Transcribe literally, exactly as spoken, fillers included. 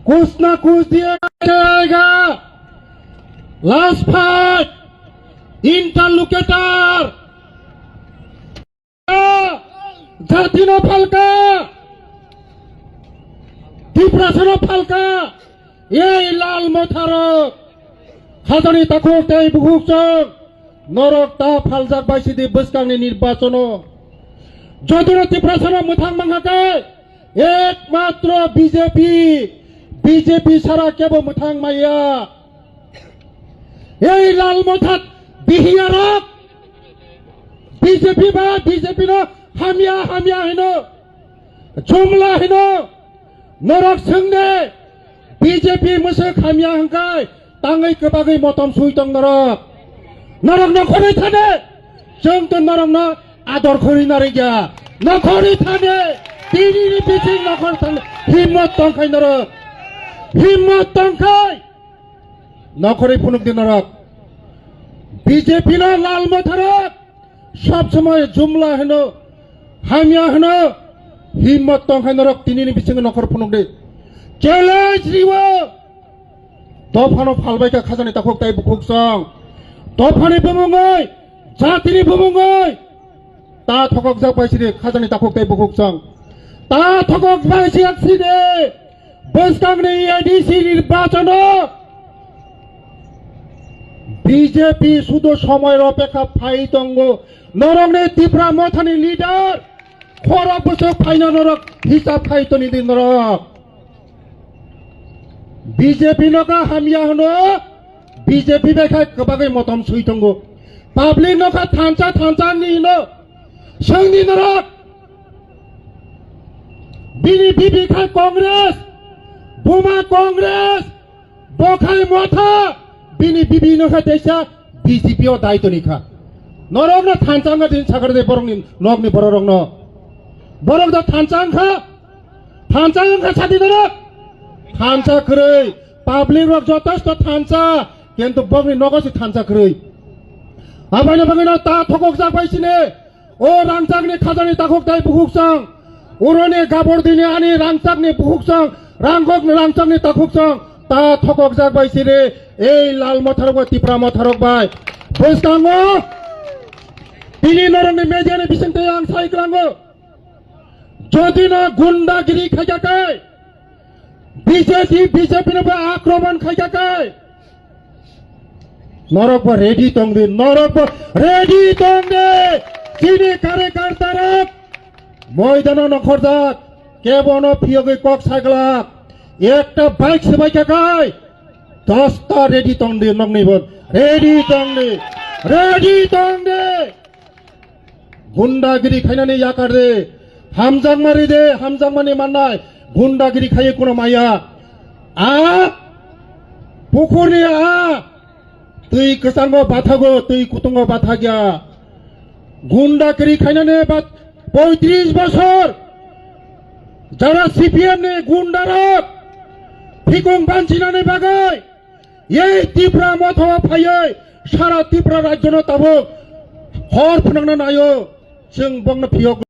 कुछ ना कुछ दिए जाएगा। Last fight, interlocutor, jati no phalka, Tiprasa no phalka, ei lal motharok, khajani takhuk tei bukhuk chwng, norok ta phaljak bai sidi bwskangni nirbachono. Jotino Tiprasano mwthang mankha khe, ekmatro B J P, B J P sara kebo mwthang maya. Ei lal motha bihiyarok, B J P ba B J P no hamya hamya hino, jumla hino, norok swngde B J P mwswk hamya hwnkhe tangwi kwbagwi motom swi tong norok. Norok nokhorwi thane, chwng to norokno ador khorwi narwkya. Nokhorwi thane, tinini bising nokhor thane, himmot tongkhai norok. Himmot tongkhai. Nokhorwi phunukdi norok. B J P no lal motharok. Sob somoi jumla hino, hamya hino, himmot tongkhai norok tinini bisingo nokhor phunukdi. Challenge riwo. Dophano phalbaikha khajani takhuk tei bukhuk chwng. Dophani bumungwi, jatini bumungwi. Ta thokokjak bai sidi khajani takhuk tei bukhuk chwng. Ta thokok bai siyak sidi. Bwskangni A D C nirbachono B J P sudo somoi ropekha phai tongo. Norokni Tipra mothani leader khorok bwswk phaino norok hisab khai toni di norok. B J P no ka hamya hwno, B J P bai khai kwbagwi motom swi tongo. Public no kha thansa thansa ni hino. Swngdi norok. Bini bibi khai Congress, buma Congress, bo khai motha, bini bibi no khai teisa B J P o dai toni kha. Norok no thansa wngkha din sakar de borok ni nok ni borok rok no. Borok da thansa wngkha, thansa wngkha sadi norok. Thansa kwrwi, public rok jotosto thansa, kintu bokni nogo se thansa kwrwi. Abaino bagwino ta thokokjak bai sini. O rangchakni khajani takhuk tei bukhuk chwng, oroni gabor dini ani rangchakni bukhuk chwng, rangkok rangchakni takhuk chwng, ta thokokjak bai siri, ei lal motharok bai, Tipra motharok bai. Bwskango, tini norokni media ni bisingtwi ang sai kwlango. Jodi no gundagiri khaikha khe, B J P, B J P no bo akromon khaikha khe, norok bo ready tongdi, norok bo ready tongdi. Chini karyakarta rok moidano nokhorjak, kebono phiyogwi kok saglak. Ekta bike swbaikha khe, dosta ready tongdi, nokni bo ready tongdi, ready tongdi. Gundagiri khainani yakar de, hamjakma ri de, hamjakmani mannai, gundagiri khaiwi kuno maya. A pukurni a twi kwchango bathago, twi kutungo bathagya. Gundagiri khainani bat poitris bosor jara C P M ni gundarok phikung banchinani bagwi Ei Tipra motha o phaiwi sara Tipra rajyo no tabuk hor phwnangna naio, chwng bokno phiyok.